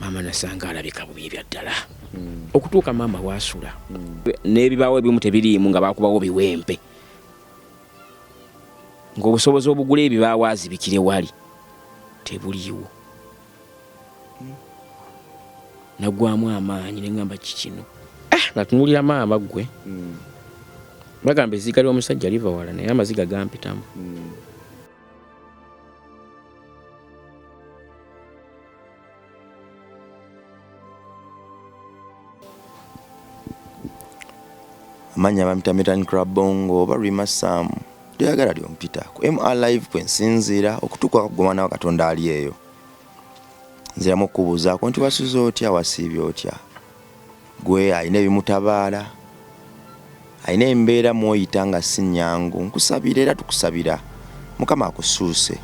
Maama nasanga alabika bubi ebyaddala. Okutuuka maama waasula n'ebibaawo ebimu tebiriimu nga bakubawo biwempe, ng'obusobozi obugula ebibaawo azibikire wali tebuliiwo. Nagwamu amaanyi ne ŋŋamba kikino. Natunuulira maama ggwe. Bagamba ezziga ly'omusajja liva wala naye amaziga gampitamu. Amannya bampita Metan Krabongo oba Rima Sam, lyoyagala lyompita. Ku MR Live kwe nsinziira okutuuka ku mwana wa Katonda ali eyo. Nziramu okukubuuzaako nti wasuze otya, wasiibye otya? Gwe alina ebimutabaala, alina embeera mw'oyita nga si nnyangu, nkusabira era tukusabira Mukama akusuuse.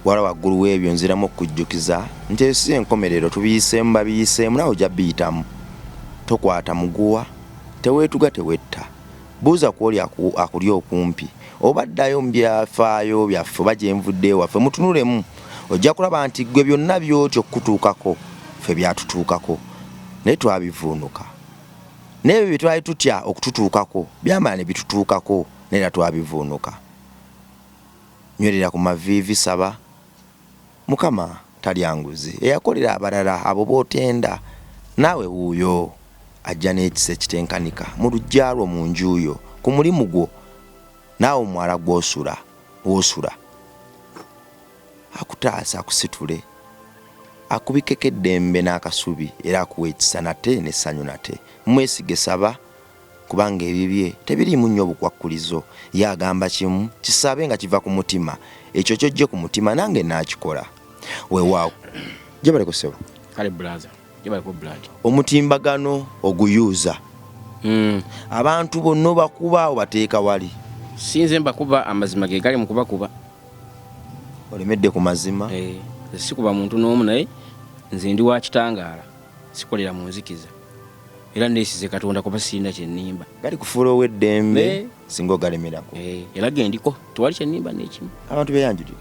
Wala waggulu w'ebyo nziramu okukujjukiza nti eyo si enkomerero, tubiyiseemu, babiyiseemu, naawe ojja biyitamu. Tokwata muguwa, teweetuga, tewetta. Buuza ku oli akuli okumpi oba ddayo mu byafaayo byaffe oba gye nvudde ewaffe mutunulemu ojja kulaba nti ggwe byonna by'otya okukutuukako ffe byatutuukako naye twabivuunuka. N'ebyo bye twali tutya okututuukako byamala ne bitutuukako naye era twabivuunuka. Nywerera ku maviivi saba Mukama talya nguzi eyakolera abalala abo b'otenda naawe wuuyo ajja n'ekisa ekitenkanika mu luggya lwo mu nju yo ku mulimu gwo naawe omwala gw'osula w'osula akutaase akusitule akubikkeko eddembe n'akasubi era akuwe ekisa nate n'essanyu nate mwesige saba kubanga ebibye tebiriimu nnyo bukwakkulizo. Ye agamba kimu, kisabe nga kiva ku mutima. Ekyo ky'oggye ku mutima nange nnaakikola. Weewaawo. Gyebaleko ssebo. Kale brother, gyebaleko blood. Omutimbagano oguyuuza. Abantu bonna obakuba obateeka wali. Si nze mbakuba, amazima ge gali mu kubakuba. Olemedde ku mazima. Eh, nze sikuba muntu n'omu naye nze ndi wa kitangaala, sikolera mu nzikiza. Era neesize Katonda kuba sirina kye nnimba. Galikufuula ow'eddembe singa ogalemerako. Era gendiko tewali kye nnimba n'ekimu. Abantu beeyanjulire.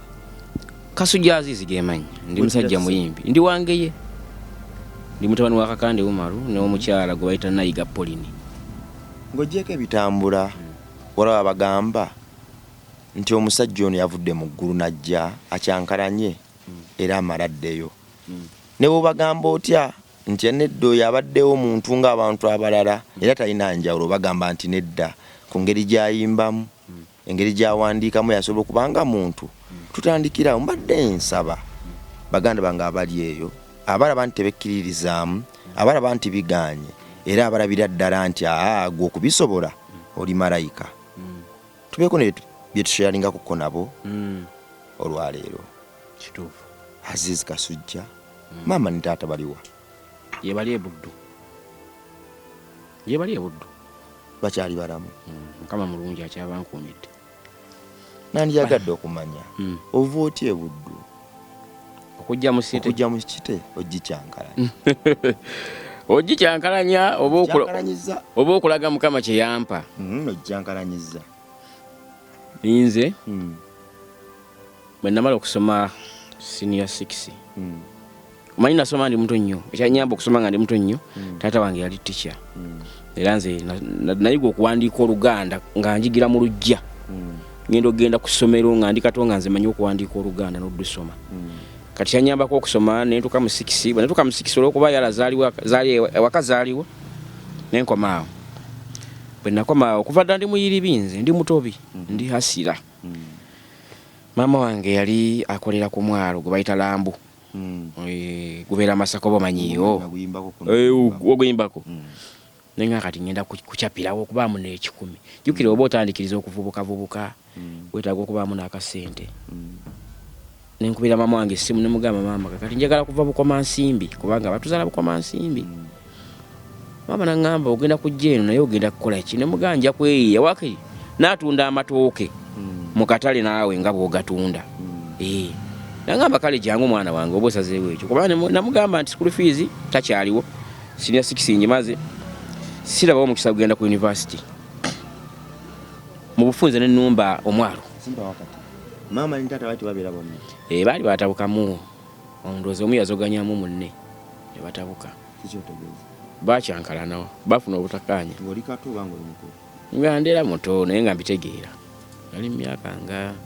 Kasujja Azizi ge mannya. Ndi musajja muyimbi. Ndi wa Ngeye. Ndi mutabani wa Kakande Umaru n'omukyala gwe bayita Nayiga Pauline. Ng'oggyeeko ebitambula, waliwo abagamba nti omusajja ono yavudde mu ggulu n'ajja akyankalanye era amale addeyo. Ne bw'obagamba otya nti nedda oyo abaddewo muntu ng'abantu abalala era talina njawulo, bagamba nti nedda ku ngeri gy'ayimbamu, engeri gy'awandiikamu yasobola okuba nga muntu. Tutandikirawo mbadde nsaba baganda bange abali eyo abalaba nti tebekkiririzaamu, abalaba nti bigaanye era abalabira ddala nti aa gwe okubisobola oli malayika, tubeeko ne bye tusharingako nabo olwaleero. Kituufu. Aziz Kasujja, maama ne taata baliwa? Yebali e Buddu. Yebali e Buddu. Bakyali balamu? Mukama mulungi akyabankuumidde. Nandyagadde okumanya ova otya e Buddu? Okujja mu city. Okujja mu city ogikyankalanya. Ogikyankalanya oba okulaga Mukama kye yampa. Ogikyankalanyizza. Nze bwe namala okusoma senior 6, omanyi nasoma ndi muto nnyo, ekyanyamba okusoma nga ndi muto nnyo, taata wange yali teacher. Era nze nayiga okuwandiika Oluganda nga njigira mu luggya. Ngenda okugenda ku ssomero nga ndi kato nga nze manyi okuwandiika Oluganda n'olusoma. Kati kyanyambako okusoma ne ntuuka mu 6, bwe natuuka mu 6 olw'okuba yala zaaliwo, zaali ewaka zaaliwo, ne nkoma awo. Bwe nakoma awo, okuva dda ndi muyiribi nze, ndi mutobi, ndi hasira. Maama wange yali akolera ku mwalo gwe bayita Lambu. Gubeera Masaka oba omanyiiwo? Oguyimbako. Naye nga kati ngenda kukyapirawo okubaamu n'ekikumi. Jjukira oba otandikiriza okuvubukavubuka, weetaaga okubaamu n'akasente. Ne nkubira maama wange essimu ne mugamba, maama kakati njagala kuva Bukomansimbi kubanga batuzaala Bukomansimbi. Maama n'aŋŋamba ogenda kujja eno naye ogenda kukola ki? Ne mugamba nja kweyiiya waakiri naatunda amatooke mu katale naawe nga bw'ogatunda. N'aŋŋamba kale jangu mwana wange oba osazeewo ekyo kuba namugamba nti school fees takyaliwo, senior 6 ngimaze, sirabawo omukisa kugenda ku university. Mu bufunze ne nnumba omwalo. Maama ne taata baali tebabeera bonna? Baali baatabukamu, ndowooza omu yazoganyamu munne. Ne batabuka. Bakyankalanawo, bafuna obutakkaanya. Nga ndera muto naye nga mbitegeera. Nali mu myaka nga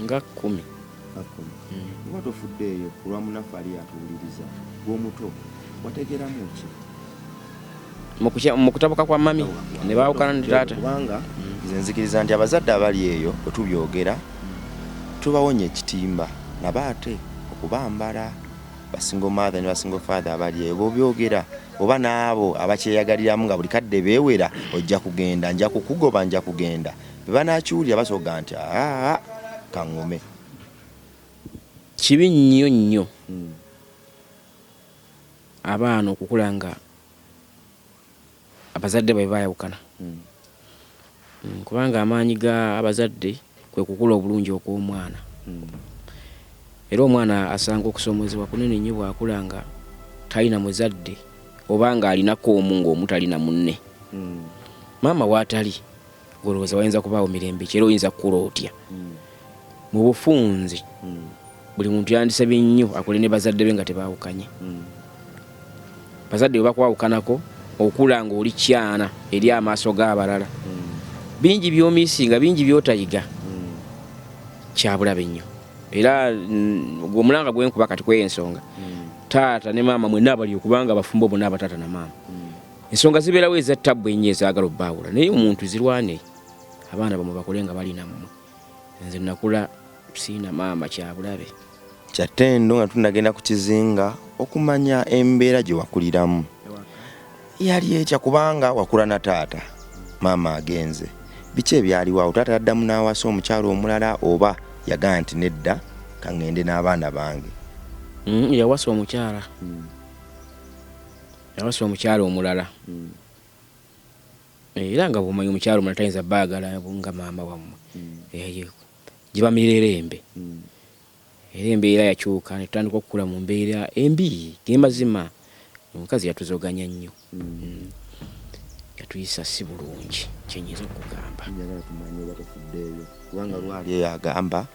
10. Oba tofuddeeyo ku lwa munnaffe ali atuwuliriza, ggwe omuto wategeeramu ki? Mu kutabuka kwa mami ne baawukana ne taata. Kubanga nze nzikiriza nti abazadde abali eyo bwe tubyogera tubawonya ekitimba, nabo ate okubambala ba single mother ne ba single father abali eyo bw'obyogera oba n'abo abakyeyagaliramu nga buli kadde beewera ojja kugenda, nja kukugoba, nja kugenda, bwe banaakiwulira basobola nti aa kaŋŋume. Kibi nnyo nnyo abaana okukula nga abazadde baabwe baayawukana. Kubanga amaanyi ga abazadde kwe kukula obulungi okw'omwana. Era omwana asanga okusoomoozebwa kunene nnyo bw'akula nga talina muzadde oba ng'alinako omu ng'omu talina munne. Maama w'atali ng'olowooza wayinza kubaawo mirembe ki era oyinza kukula otya? Mu bufunze buli muntu yandisabye nnyo akole ne bazadde be nga tebaawukanye. Bazadde bwe bakwawukanako okula ng'oli kyana eri amaaso g'abalala. Bingi by'omiisinga, bingi by'otayiga. Kyabulabe nnyo. Era omulanga gwe nkuba kati kweyo ensonga. Taata ne maama mwenna abali okubanga abafumbo bonna abataata na maama. Ensonga zibeerawo eza ttabbu ennyo ezaagala obbaawula naye omuntu zirwane abaana bamwe bakule nga bali nammwe. Nze nakula siina maama kyabulabe. Kya ttendo nga tunnagenda ku kizinga okumanya embeera gye wakuliramu. Yali etya kubanga wakula na taata, maama agenze. Biki ebyaliwo awo? Taata yaddamu n'awasa omukyala omulala oba yagamba nti nedda ka ŋŋende n'abaana bange? Yawasa omukyala. Yawasa omukyala omulala. Era nga bw'omanyi omukyala omulala tayinza baagala nga maama wammwe. Giba mirerembe. Era embeera yakyuka ne tutandika okukula mu mbeera embi ge mazima. Omukazi yatuzoganya nnyo. Yatuyisa si bulungi kye nnyinza okukugamba. Njagala kumanya oba tofuddeeyo kubanga lwali eyo agamba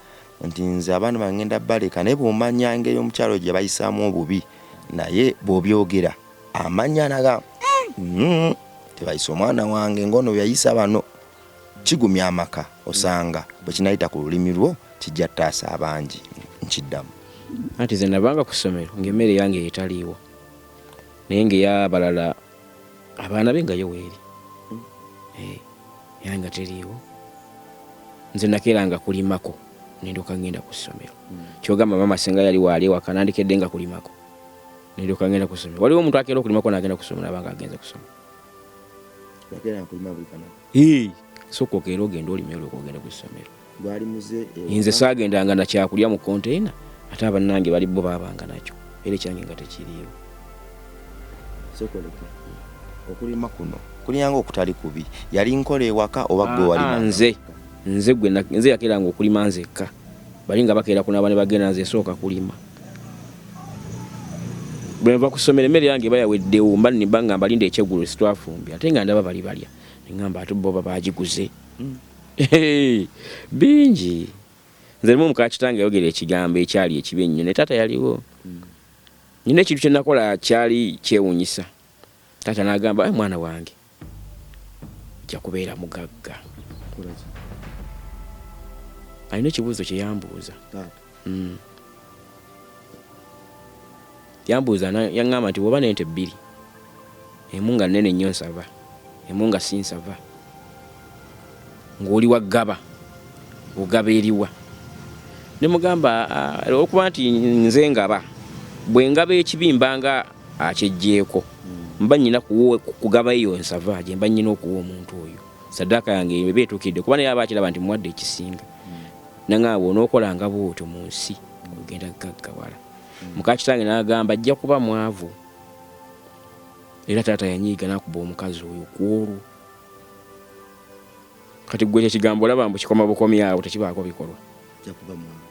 nti nze abaana bange ngenda baleka naye bw'omanya engeri omukyala oyo gye bayisaamu obubi naye bw'obyogera amanya n'agamba tebayisa omwana wange ng'ono bwe yayisa bano. Kigumya amaka osanga bwe kinayita ku lulimi lwo kijja ttaasa abangi. Nkiddamu. Anti nze nabanga ku ssomero ng'emmere yange etaliiwo naye ng'ey'abalala abaana be nga yo weeri era nga teriiwo. Nze nakeeranga kulimako ne ndyoka ngenda ku ssomero. Ky'ogamba maama singa yali waali ewaka nandikedde nga kulimako ne ndyoka ngenda ku ssomero. Waliwo omuntu akeera okulimako n'agenda ku ssomero n'aba ng'agenze kusoma. Wakeeranga kulima buli kanaku? Sooka okeere ogende olime olyoke ogende ku ssomero. Gwali muze ewaka? Nze saagendanga na kyakulya mu konteyina ate abannange bali bo baabanga nakyo era ekyange nga tekiriiwo. Sooka oleke. Okulima kuno kulinganga okutali kubi. Yali nkola ewaka oba ggwe walimanga? Nze nze gwe nze yakeeranga okulima nzekka. Bali nga bakeera kunaaba ne bagenda nze nsooka kulima. Bwe nva ku ssomero emmere yange eba yaweddewo mba nnimba nga mbalinda ekyeggulo sitwafumbye ate nga ndaba bali balya. Ne ŋŋamba ate bo oba baagiguze. Bingi. Nze lumu muka kitange yayogera ekigambo ekyali ekibi ennyo naye taata yaliwo. Nnina ekintu kye nakola kyali kyewuunyisa. Taata n'agamba, mwana wange ojja kubeera mugagga. Alina ekibuuzo kye yambuuza. Yambuuza yaŋŋamba nti bw'oba n'ente bbiri, emu nga nnene nnyo nsava, emu nga si nsava, ng'oli wa ggaba, ogaba eriwa? Ne mugamba olw'okuba nti nze ngaba, bwe ngaba ekibi mba nga akyeggyeko, mba nnyina kugaba eyo nsava gye mba nnyina okuwa omuntu oyo. Saddaaka yange eba etuukiridde kuba naye aba akiraba nti mmuwadde ekisinga. Naŋŋamba bw'onookolanga bw'otyo mu nsi ogenda kugaggawala. Muka kitange n'agamba ajja kuba mwavu. Era taata yanyiiga n'akuba omukazi oyo ku olwo. Kati ggwe ekyo ekigambo olaba mbu kikoma bukomi awo tekibaako bikolwa. Ajja kuba mwavu.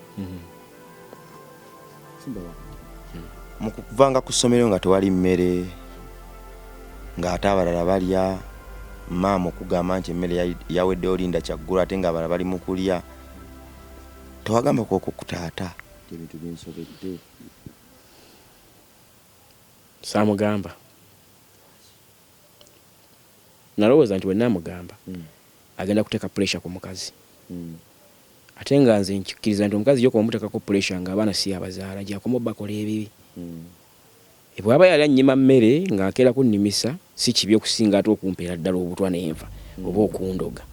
Mu kuvanga ku ssomero nga tewali mmere ng'ate abalala balya, maama okugamba nti emmere yaweddewo linda kyaggulo ate ng'abalala bali mu kulya, tewagambako okwo ku taata nti ebintu binsobedde? Saamugamba. Nalowooza nti bwenamugamba agenda kuteeka pressure ku mukazi. Ate nga nze nkikkiriza nti omukazi gy'okoma omuteekako pressure nga abaana si y'abazaala, gy'akoma obakola ebibi. Bw'aba yali annyima mmere ng'akeera kunnimisa, si kibi okusinga ate okumpeera ddala obutwa nenfa oba okundoga.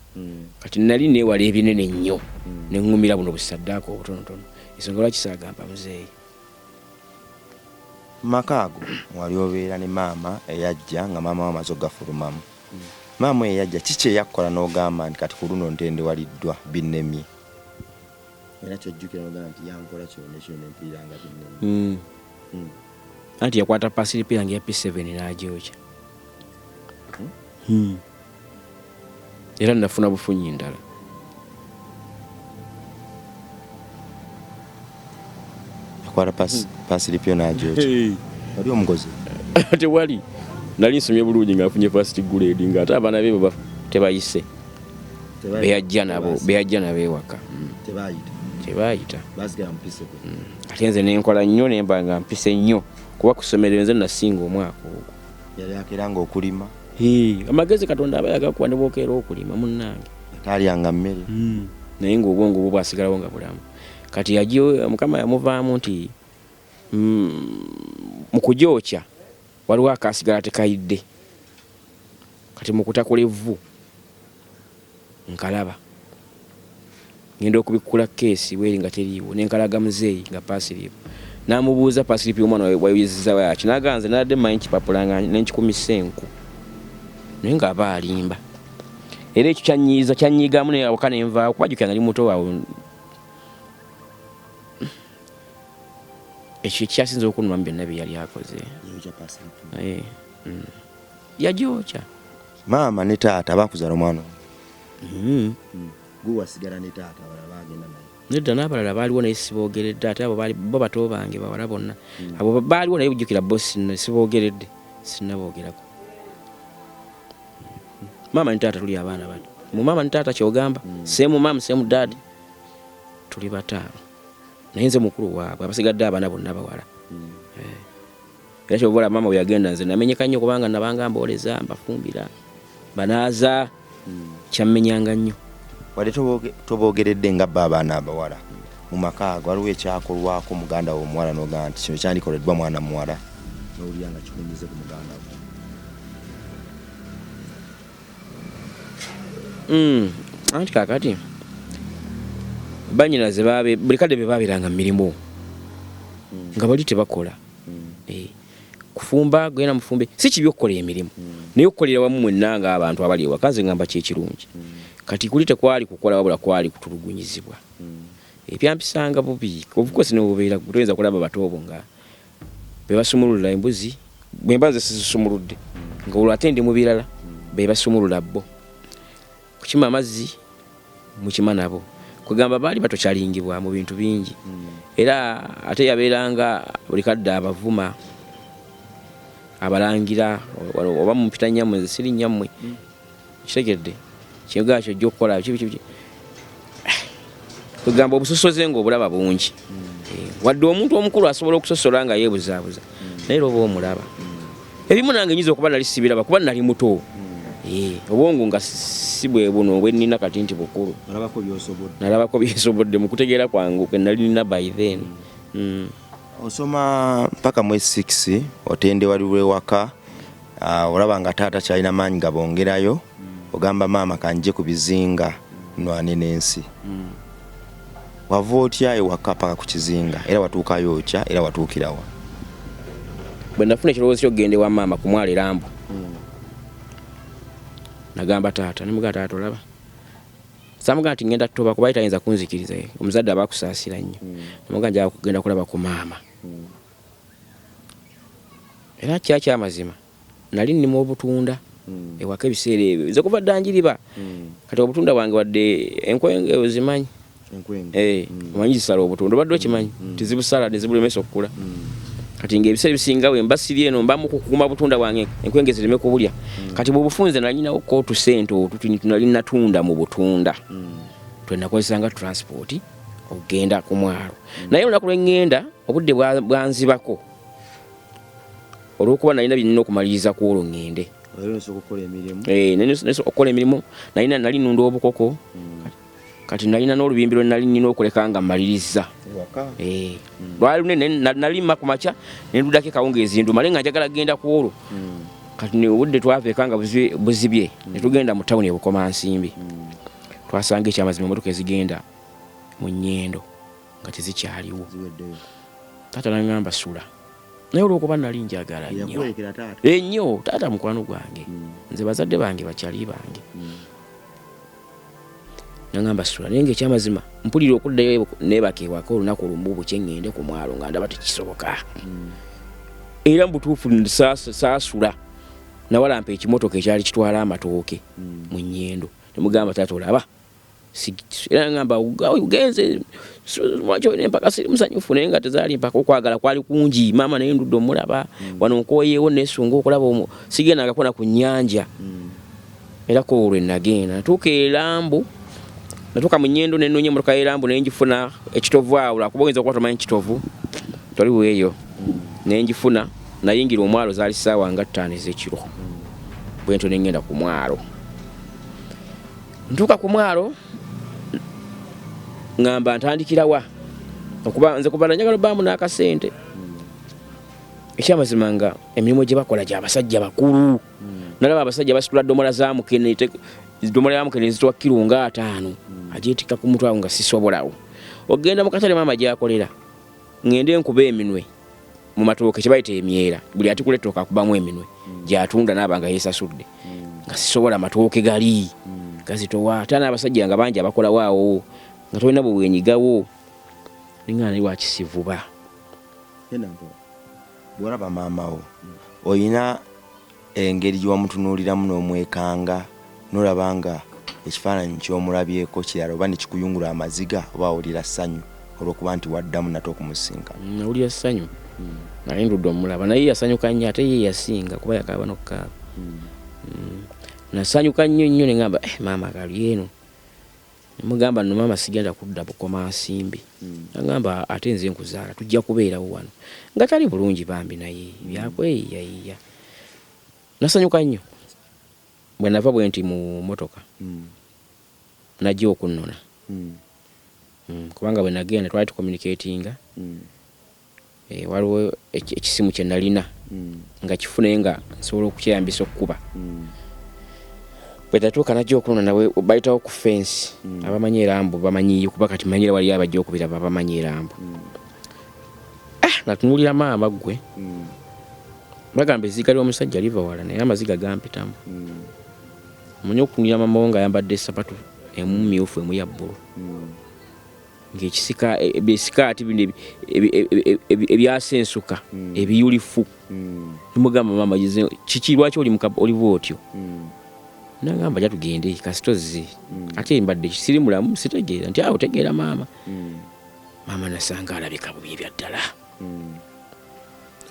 Kati nali neewala ebinene ennyo ne ŋŋumira buno busaddaaka obutonotono. Ensonga lwaki saagamba muzeeyi. Mu maka ago wali obeera ne maama eyajja nga maama we amaze okugafulumamu. Maama oyo eyajja kiki eyakkola n'ogamba nti kati ku luno ntendewaliddwa binnemye? Era ky'ojjukira n'ogamba nti yankola kino ne kino ne mpulira nga binnemye. Anti yakwata pasiripi yange ya P7 n'agyokya. Era nafuna bufunyi ndala. Yakwata pasiripi yo n'agyokya. Wali omukozi? Tewali. Nali nsomye bulungi nga nfunye first grade nga ate abaana be tebayise. Beyajja nabo, beyajja nabo ewaka. Tebayita. Tebayita. Basigala mu P7. Ate nze nenkola nnyo ne mba nga mpise nnyo kuba ku ssomero nze nasinga omwaka ogwo. Yali akeera nga okulima. Amagezi Katonda aba yagakuwa ne bw'okeera okulima munnange. Taalyanga mmere. Naye ng'obwongo bwo bwasigalawo nga bulamu. Kati yagiyo Mukama yamuvaamu nti mu kugyokya waliwo akaasigala tekayidde. Kati mu kutakula evvu nkalaba. Ngenda okubikkula keesi bweri nga teriiwo ne nkalaga muzeeyi nga paasiriipu. N'amubuuza paasiriipu y'omwana wayuzizza yaki n'agamba nze nabadde mmanyi kipapula nga ne nkikumisa enku. Naye ng'aba alimba. Era ekyo kyannyiiza kyannyiigaamu naye awaka ne nvaawo kuba jjukira nali muto awo. Ekyo ekyasinze okunnumamu byonna bye yali akoze. Yagyokya. Maama ne taata baakuzaala omwana omu. Gwe wasigala ne taata abalala baagenda naye. Nedda n'abalala baaliwo naye siboogeredde ate abo baali bo bato bange bawala bonna. Abo baaliwo naye ojjukira bo siboogeredde sinnaboogerako. Maama ne taata tuli abaana bano. Mu maama ne taata ky'ogamba same mum same dad tuli bataano. Naye nze mukulu waabwe abasigadde abaana bonna bawala. Era ky'ova olaba maama bwe yagenda nze namenyeka nnyo kubanga nabanga mbooleza, mbafumbira, banaaza kyammenyanga nnyo. Wadde toboogeredde nga bo abaana abawala mu maka ago waliwo ekyakolwako muganda wo omuwala n'ogamba nti kino kyandikoleddwa mwana muwala n'owulira nga kikunyize ku muganda wo. Anti kaakati bannyinaze buli kadde be baabeeranga mu mirimu nga bali tebakola. Kufumba genda mufumbe si kibi okukola emirimu naye okukolera wamu mwenna ng'abantu abali ewaka nze ngamba kyekirungi. Kati kuli tekwali kukola wabula kwali kutulugunyizibwa. Ebyampisanga bubi of course ne bw'obeera toyinza kulaba bato bo nga be basumulula embuzi bwe mba nze sizisumuludde nga olwo ate ndi mu birala be basumulula bo. Kukima amazzi mukima nabo. Kwegamba baali batokyalingibwa mu bintu bingi. Era ate yabeeranga buli kadde abavuma abalangira oba mumpita nnyammwe nze siri nnyammwe. Kitegedde kyogaa kyojja okukola biki biki. Kwegamba obusosoze ng'obulaba bungi. Wadde omuntu omukulu asobola okusosola nga yeebuzaabuza naye era oba omulaba. Ebimu nange nyinza okuba nali sibiraba kuba nali muto. Obwongo nga si bwe buno bwe nnina kati nti bukulu. Nalabako byensobodde mu kutegeera kwange kwe nali nina by then. Osoma mpaka mu S6 otendewalirwa ewaka olaba nga taata kyalina maanyi gabongerayo ogamba maama kanjje ku bizinga nwane n'ensi. Wava otya ewaka paka ku kizinga era watuukayo otya era watuukirawa? Bwe nafuna ekirowoozo ky'okugenda ewa maama ku mwalo e Lambu, nagamba taata ne mugamba taata olaba saamugamba nti ngenda ttoba kuba ye tayinza kunzikiriza omuzadde aba akusaasira nnyo. Namugamba njagala kugenda kulaba ku maama. Era kya kyamazima nali nnima obutunda ewaka ebiseera ebyo nze kuva dda njiriba. Kati obutunda bwange wadde enkwenge ozimanyi. Omanyi zisala obutunda obadde okimanyi tizibusala ne zibulemesa okukula. Kati ng'ebiseera ebisinga bwe mba siri eno mba mu kukuuma butunda bwange enkwenge zireme kubulya. Kati bw'obufunze nalinawo ko otusente otutini nali natunda mu butunda twe nakozesanga transport okugenda ku mwalo. Naye olunaku lwe ŋŋenda obudde bwanzibako. Olwokuba nalina byenina okumaliriza ku olwo ŋŋende. Eh, okukola emirimu nalina nali nunda obukoko kati nalina n'olubimbi lwe nali nina okuleka nga mmaliriza eh, lwali lunene nalima ku makya ne ndudako ekawungeezi ndumale nga njagala kugenda ku olwo kati obudde twava eka nga buzibye ne tugenda mu tawuni e Bukomansimbi twasanga ekyamazima emotoka ezigenda mu Nyendo nga tezikyaliwo taata nangamba sula naye olwokuba nali njagala nnyo ennyo eh, taata mukwano gwange nze bazadde bange bakyali bange nangamba sula naye nga ekyamazima mpulira okuddayo nebaka ewaka olunaku olumu bukye ŋŋende ku mwalo nga ndaba tekisoboka era mubutuufu saasula nawalampa ekimotoka ekyali kitwala amatooke mu Nyendo nemugamba taata olaba era ngamba ugenze lwaki olina empaka siri musanyufu naye nga tezaali mpaka okwagala kwali kungi maama naye ndudde omulaba wano nkoyeewo nesunga okulaba omu sigendangako na ku nnyanja era ko olwe nagenda natuuka erambu natuuka mu Nyendo nenoonya emotoka y'erambu nengifuna ekitovu awo lwakuba oyinza okuba tomanyi kitovu toliwo eyo nengifuna nayingira omwalo zaali ssaawa nga ttaano ez'ekiro bwentyo nengenda ku mwalo Ntuuka ku mwalo ngamba ntandikirawa okuba nze kuva njagala obbaamu n'akasente ekyamazima nga emirimu gye bakola gya basajja bakulu nalaba abasajja basitula domola za mukene domola ya mukene ezitwa kiro nga ataano agyetikka ku mutwe awo nga sisobolawo okugenda mu katale maama gyakolera Ngende nkube eminwe mu matooke kyebayita emyera buli atikula ettooke akubamu eminwe gyatunda naaba nga yesasudde nga sisobola matooke gali gazitowa ate n'abasajja nga bangi abakolawo awo nga tolina bwe wenyigawo ninga naye lwaki sivuba. Bwolaba maama wo olina engeri gyewamutunuuliramu n'omwekanga nolaba nga ekifaananyi kyomulabyeko kirala oba nekikuyungula amaziga oba awulira ssanyu olwokuba nti waddamu nate okumusisinkana? Nawulira ssanyu nali ndudde omulaba naye yasanyuka nnyo ate ye yasinga kuba yakaaba nokukaaba nasanyuka nnyo nnyo nengamba eh, maama kali eno Nemugamba no maama sigenda kudda Bukomansimbi nangamba ate nze nkuzaala tujja kubeerawo wano nga tali bulungi bambi naye byakweyiyayiya nasanyuka nnyo bwenava bwenti mu motoka najja okunnona kubanga bwenagenda twali tucommunicatinga Eh, waliwo ekisimu kye nalina nga kifu naye nga nsobola okukyeyambisa okukuba bwe natuuka najja okulonda nawe bayitawo ku fensi abamanyi erambu bamanyiyo kuba kati manyira waliyo abajja okubiraba bamanyi erambu ah, natunulira maama ggwe bagamba ezziga ly'omusajja liva wala naye amaziga gampitamu omanyi okutunulira maama wo ng'ayambadde esapatu emu myufu emu ya bbulu ng'ekisika e, ebisikaati bino ebyasensuka hmm. ebiyulifu hmm. nimugamba maama kiki lwaki oli oli bwotyo hmm. nagamba ja tugende kasitozzi ate mbadde siri mulamu sitegeera nti awo tegeera maama maama nasanga alabika bubi ebyaddala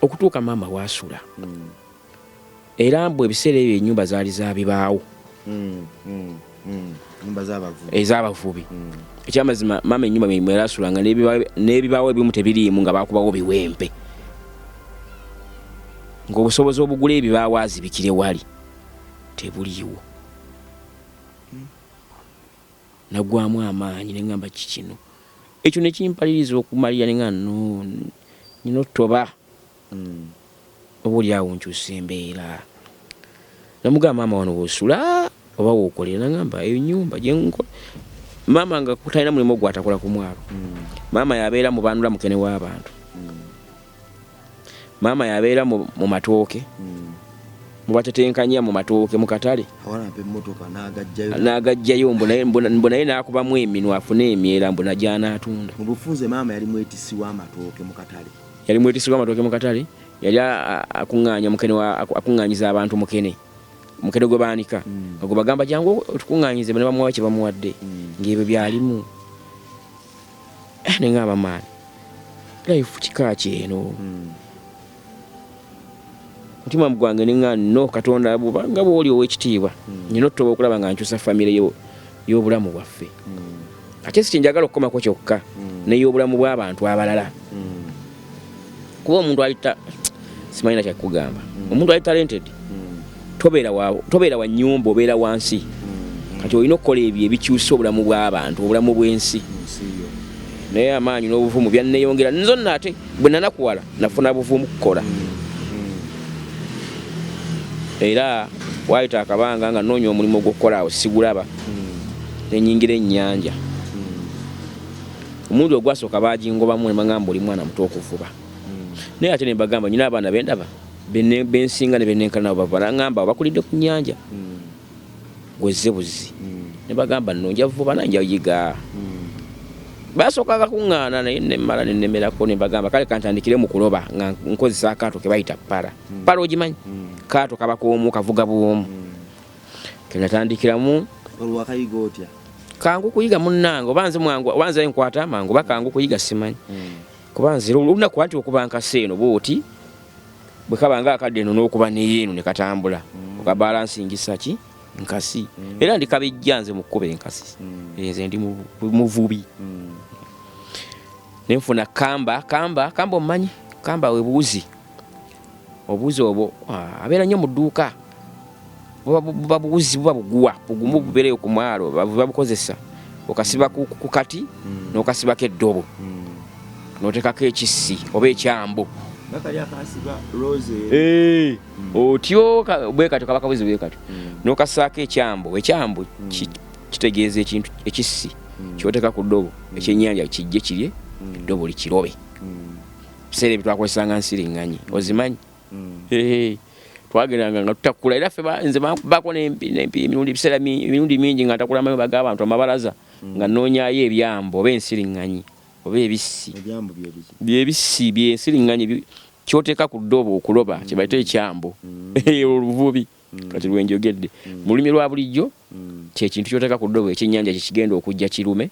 okutuuka maama waasula Era mbu ebiseera ebyo ennyumba zaali za bibaawo. Ez'abavubi. Ekyamazima maama ennyumba mwe yali asulanga n'ebibaawo ebimu tebiriimu nga baakubawo biwempe. Ng'obusobozi obugula ebibaawo azibikire wali tebuliiwo. Nagwamu amaanyi ne ŋŋamba ki kino? Ekyo ne kimpaliriza okumalira ne ŋŋamba no nnina ottoba. Oba oli awo nkyusa embeera. Namugamba maama wano wosula oba wokolera nangamba eyo nyumba gyenkola maama nga talina mulimu gwatakola ku mwalo maama yabeera mu banula mukene w'abantu maama yabeera mu matooke mubatetenkanya mu matooke mu katale n'agajjayo mbu naye n'akubamu eminwa afune emyera mbu nagyanaatunda mu bufunze maama yali mwetisi w'amatooke mu katale Yali mwetisi w'amatooke mu katale, yali akuŋŋaanya mukene wa akuŋŋaanyiza abantu mukene, mukene gwe baanika nga gwe bagamba jangu otukuŋŋaanyize ne bamuwa kye bamuwadde ng'ebyo byalimu. Eh, ne ŋŋamba maani life kika ki eno? Mutima gwange ne ŋŋamba no Katonda bw'oba nga bw'oli ow'ekitiibwa nnina otutoba okulaba nga nkyusa famire yo y'obulamu bwaffe. Ate si kyenjagala okukomako kyokka n'ey'obulamu bw'abantu abalala. Kuba omuntu ayita Simanyi nakyakugamba. Omuntu ali talented tobeera wa nyumba, obeera wansi. Kati olina okukola ebyo ebikyusa obulamu bw'abantu, obulamu bw'ensi. Naye amaanyi n'obuvumu byanneyongera. Nzo nno ate bwe nanakuwala nafuna buvumu kukola. Era waayita akabanga nga nnoonya omulimu gw'okukola, awo sigulaba, nenyingira ennyanja. Omulundi ogwasooka bagingobamu ne bagamba, "Oli mwana muto okuvuba." Naye ate ne mbagamba, "Nyina abaana bendaba bensinga ne benenkana nabo bava." Naŋŋamba, "Bakulidde ku nnyanja, gwezze buzi." Ne bagamba, "Nno nja vuba na nja yiga." Basookanga kuŋŋaana, naye nemmala nenemerako. Ne mbagamba, "Kale kantandikire mu kuloba nga nkozesa akaato ke bayita pala." Pala ogimanyi? Kaato kaba koomu, kavuga bwomu, kenatandikiramu. Olwakayiga otya? Kangu kuyiga munnange, oba nze mwangu, oba nze nkwata mangu, oba kangu kuyiga, simanyi. Kuba nze olunaku anti okuba nkasi eno bwoti bwe kaba nga akadde eno n'okuba neyeeno ne katambula, okabalansingisa ki nkasi. Era ndi kabejja nze mu kkuba enkasi. Nze ndi muvubi. Nenfuna kamba. Kamba, kamba omumanyi? Kamba we buuzi, obuuzi obwo abeera nnyo mu dduuka. Buba buwuzi, buba buguwa bugumu, bubeereyo ku mwalo, babukozesa okasiba ku kati n'okasibako eddobo n'oteekako ekissi oba ekyambo. Bakali akasiba rose. Otyo bwe katyo kaba kabuzi bwe katyo, n'okassaako ekyambo. Ekyambo kitegeeza ekintu ekissi ky'oteeka ku ddobo, ekyennyanja kijje kirye eddobo likirobe. Biseera ebyo twakozesanga nsiriŋŋanyi, ozimanyi? Twagendanga nga tutakula, era ffe nze bankubako n'empi emirundi, ebiseera emirundi mingi nga ntakula amayumba g'abantu, amabalaza, nga nnoonyaayo ebyambo oba ensiriŋŋanyi oba ebissi. Ebyambo byebiki? Byebissi byensiriŋŋanyi kyoteeka ku ddobo okuloba, kye bayita ekyambo. Oluvubi kati lwenjogedde mu lulimi lwa bulijjo, kyekintu kyoteeka ku ddobo ekyennyanja kyekigenda okujja kirume.